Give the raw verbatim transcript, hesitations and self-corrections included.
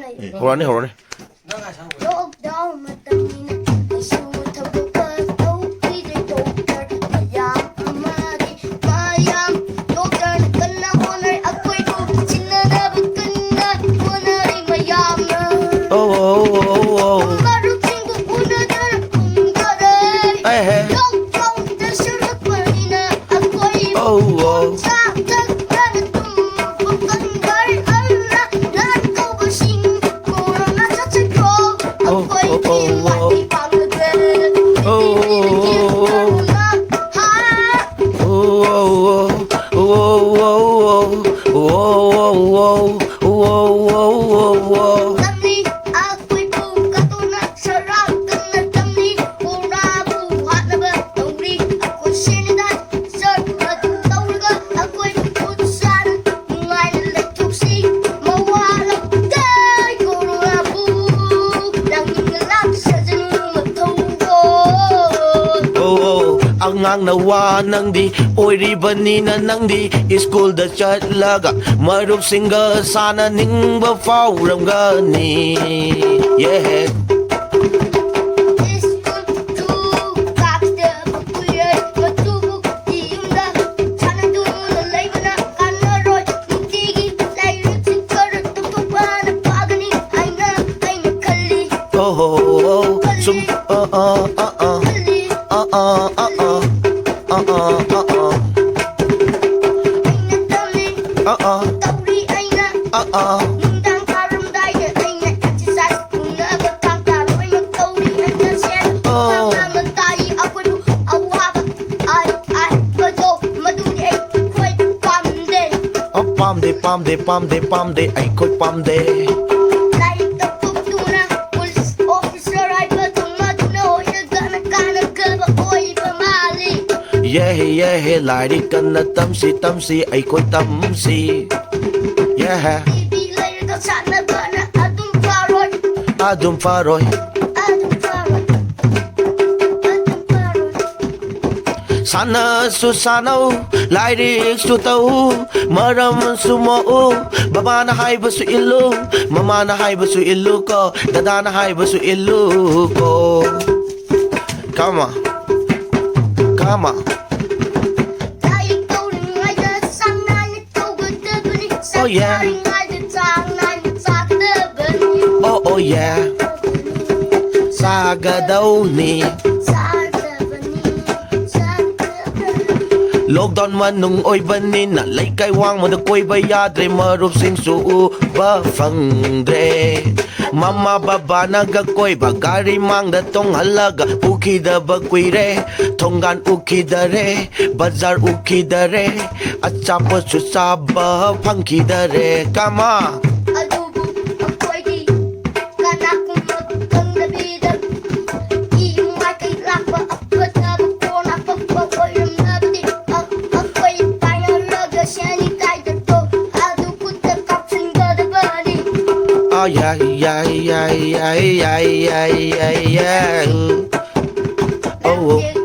ꯍꯧꯔꯛꯑꯅꯤ, ꯍꯧꯔꯛꯑꯅꯤ꯫ Lockdown ꯃꯇꯝꯅꯤꯅ ꯑꯩꯁꯨ ꯊꯕꯛ ꯇꯧꯈꯤꯗ꯭ꯔꯦ꯫ Doctor ꯃꯌꯥꯝ ꯑꯃꯗꯤ ꯃꯌꯥꯝ, doctorꯅ ꯀꯟꯅ ꯍꯣꯠꯅꯔꯤ꯫ ꯑꯩꯈꯣꯏꯕꯨ ꯆꯤꯡꯅꯅꯕ ꯀꯟꯅ ꯍꯣꯠꯅꯔꯤ ꯃꯌꯥꯝꯅ꯫ Oh, oh, oh, oh, oh. ꯃꯔꯨꯞꯁꯤꯡꯕꯨ ꯎꯅꯗꯅ ꯄꯨꯝꯗꯣꯔꯦ꯫ ꯑꯦꯍꯦ꯫ Lockdown ꯇꯥꯁꯤꯜꯂꯛꯄꯅꯤꯅ ꯑꯩꯈꯣꯏꯕꯨ Oh, oh. ꯆꯥ ꯊꯛꯇꯅ ꯇꯨꯝꯕ ꯀꯟꯕ ꯑꯜꯂꯥ ꯂꯥꯟꯀꯧꯕꯁꯤꯡ ꯄꯨꯔꯒ ꯆꯠꯆꯈ꯭ꯔꯣ꯫ ꯑꯩꯈꯣꯏꯒꯤ ꯃꯥꯏ ꯄꯥꯛꯂꯒ ꯄ꯭ꯔꯤꯊꯤꯕꯤꯗ ꯀꯔꯨꯅꯥ ꯍꯥ꯫ ꯇꯝꯂꯤ ꯑꯩꯈꯣꯏꯕꯨ ꯀꯠꯇꯨꯅ ꯁꯔꯥꯛ ꯀꯟꯅ ꯇꯝꯂꯤ꯫ ꯀꯣꯔꯣꯅꯥꯕꯨ ꯍꯥꯠꯅꯕ ꯇꯧꯔꯤ꯫ ꯑꯩꯈꯣꯏ ꯁꯦꯅꯤꯇꯥꯏꯖꯔ ꯑꯗꯨ ꯇꯧꯔꯒ ꯑꯩꯈꯣꯏꯕꯨ ꯈꯨꯠ ꯁꯥ ꯅꯨꯡꯉꯥꯏꯅ ꯂꯩꯊꯣꯛꯁꯤ꯫ ꯃꯋꯥ ꯂꯧꯗꯦ ꯀꯣꯔꯣꯅꯥꯕꯨ꯫ ꯂꯥꯡꯅꯤꯡ ꯂꯥꯡꯁꯖꯅꯨ ꯃꯊꯧꯔꯣ꯫ ꯑꯣ, ꯑꯉꯥꯡ ꯅꯋꯥ ꯅꯪꯗꯤ ꯑꯣꯏꯔꯤꯕꯅꯤꯅ ꯅꯪꯗꯤ ꯁ꯭ꯀꯨꯜꯗ ꯆꯠꯂꯒ ꯃꯔꯨꯞꯁꯤꯡꯒ ꯁꯥꯟꯅꯅꯤꯡꯕ ꯐꯥꯎꯔꯝꯒꯅꯤ꯫ Yeah. ꯁ꯭ꯀꯨꯜꯁꯨ ꯀꯥꯈꯤꯗꯕ ꯀꯨꯏꯔꯦ꯫ ꯃꯇꯨꯕꯨ ꯌꯨꯝꯗ ꯁꯥꯟꯅꯗꯨꯅ ꯂꯩꯕꯅ ꯀꯥꯟꯅꯔꯣꯏ꯫ ꯅꯨꯡꯇꯤꯒꯤ ꯂꯥꯏꯔꯤꯛꯁꯨ ꯈꯔ ꯇꯧꯊꯣꯛꯄꯅ ꯐꯒꯅꯤ ꯍꯥꯏꯅ ꯑꯩꯅ ꯈꯜꯂꯤ꯫ Oh, oh, oh, oh. ꯈꯜꯂꯤ꯫ ꯁꯨꯝ, ꯑ, ꯑ, ꯑ, ꯑ. ꯈꯜꯂꯤ꯫ ꯑ, ꯑ, ꯑ, ꯑ. ꯑ, ꯑ, ꯑ, ꯑ. ꯑꯩꯅ ꯇꯝꯃꯤ꯫ ꯑ, ꯑ. ꯇꯧꯔꯤ ꯑꯩꯅ꯫ ꯑ, ꯑ. ꯅꯨꯡꯗꯥꯡ ꯇꯥꯔꯝꯗꯥꯏꯗ ꯑꯩꯅ exercise ꯄꯨꯅꯕ ꯊꯥꯡ ꯇꯥ ꯂꯣꯏꯅ ꯇꯧꯔꯤ ꯑꯩꯅ ꯁꯦꯟ꯫ ꯑꯣ. ꯊꯥꯡ ꯇꯥꯔꯝꯗꯥꯏ ꯑꯩꯈꯣꯏꯕꯨ ꯑꯋꯥꯕ ꯑꯥꯏ, ꯑꯥꯏ, ꯃꯗꯣ, ꯃꯗꯨꯗꯤ ꯑꯩꯈꯣꯏ ꯄꯥꯝꯗꯦ꯫ ꯑ, ꯄꯥꯝꯗꯦ, ꯄꯥꯝꯗꯦ, ꯄꯥꯝꯗꯦ, ꯄꯥꯝꯗꯦ, ꯑꯩꯈꯣꯏ ꯄꯥꯝꯗꯦ꯫ ꯂꯥꯏꯔꯤꯛ ꯇꯝꯊꯣꯛꯇꯨꯅ police officer ꯍꯥꯏꯕꯗꯨ ꯃꯗꯨꯅ ꯑꯣꯏꯔꯒꯅ ꯀꯥꯟꯅꯒꯗꯕ ꯑꯣꯏꯕ ꯃꯥꯜꯂꯤ꯫ ꯌꯦꯍꯦ, ꯌꯦꯍꯦ, ꯂꯥꯏꯔꯤꯛ ꯀꯟꯅ ꯇꯝꯁꯤ, ꯇꯝꯁꯤ, ꯑꯩꯈꯣꯏ ꯇꯝꯁꯤ꯫ ꯌꯦꯍꯦ꯫ ꯇꯤꯚꯤ ꯂꯩꯔꯒ ꯁꯥꯟꯅꯕꯅ ꯑꯗꯨꯝ ꯐꯔꯣꯏ꯫ ꯑꯗꯨꯝ ꯐꯔꯣꯏ꯫ ꯑꯗꯨꯝ ꯐꯔꯣꯏ꯫ ꯑꯗꯨꯝ ꯐꯔꯣꯏ꯫ ꯁꯥꯟꯅꯁꯨ ꯁꯥꯟꯅꯧ, ꯂꯥꯏꯔꯤꯛꯁꯨ ꯇꯧ, ꯃꯔꯝꯁꯨ ꯃꯣꯛꯎ, ꯕꯕꯥꯅ ꯍꯥꯏꯕꯁꯨ ꯏꯜꯂꯨ, ꯃꯃꯥꯅ ꯍꯥꯏꯕꯁꯨ ꯏꯜꯂꯨ ꯀꯣ, ꯗꯗꯥꯅ ꯍꯥꯏꯕꯁꯨ ꯏꯜꯂꯨ ꯀꯣ. Come on. Come on. ꯂꯥꯏꯔꯤꯛ ꯇꯧꯔꯤꯉꯩꯗ ꯆꯥꯡ ꯅꯥꯏꯅ ꯇꯧꯒꯗꯕꯅꯤ. Oh, yeah. ꯆꯥꯛ ꯆꯥꯔꯤꯉꯩꯗ ꯆꯥꯡ ꯅꯥꯏꯅ ꯆꯥꯒꯗꯕꯅꯤ. Oh, oh, yeah. ꯆꯥꯒꯗꯧꯅꯤ. ꯆꯥꯒꯗꯕꯅꯤ. ꯆꯥꯒꯗꯕꯅꯤ. Lockdown ꯃꯅꯨꯡ ꯑꯣꯏꯕꯅꯤꯅ ꯂꯩꯀꯥꯏ ꯋꯥꯡꯃꯗ ꯀꯣꯏꯕ ꯌꯥꯗ꯭ꯔꯦ, ꯃꯔꯨꯞꯁꯤꯡꯁꯨ ꯎꯕ ꯐꯪꯗ꯭ꯔꯦ. ꯃꯃꯥ ꯕꯕꯥꯅꯒ ꯀꯣꯏꯕ ꯒꯥꯔꯤ ꯃꯥꯡꯗ ꯇꯣꯡꯍꯜꯂꯒ ꯎꯈꯤꯗꯕ ꯀꯨꯏꯔꯦ. ꯊꯣꯡꯒꯥꯟ ꯎꯈꯤꯗꯔꯦ, ꯕꯖꯥꯔ ꯎꯈꯤꯗꯔꯦ, ꯑꯆꯥꯄꯣꯠꯁꯨ ꯆꯥꯕ ꯐꯪꯈꯤꯗꯔꯦ. Come on. ꯑꯗꯨꯕꯨ ꯑꯩꯈꯣꯏꯗꯤ ꯀꯅꯥꯒꯨꯝꯕ ꯈꯪꯗꯕꯤꯗ ꯏ ꯃꯥꯏꯀꯩ ꯂꯥꯛꯄ ꯑꯐꯠꯇꯕ ꯀꯣꯟ ꯑꯐꯕ ꯑꯣꯏꯔꯝꯂꯕꯗꯤ ꯑ-, ꯑꯩꯈꯣꯏ ꯄꯥꯏꯍꯜꯂꯒ sanitizer ꯇꯣ ꯑꯗꯨ ꯈꯨꯠꯇ ꯀꯥꯞꯁꯤꯟꯒꯗꯕꯅꯤ. Oh, yeah, yeah, yeah, yeah, yeah, yeah, yeah. Oh, oh.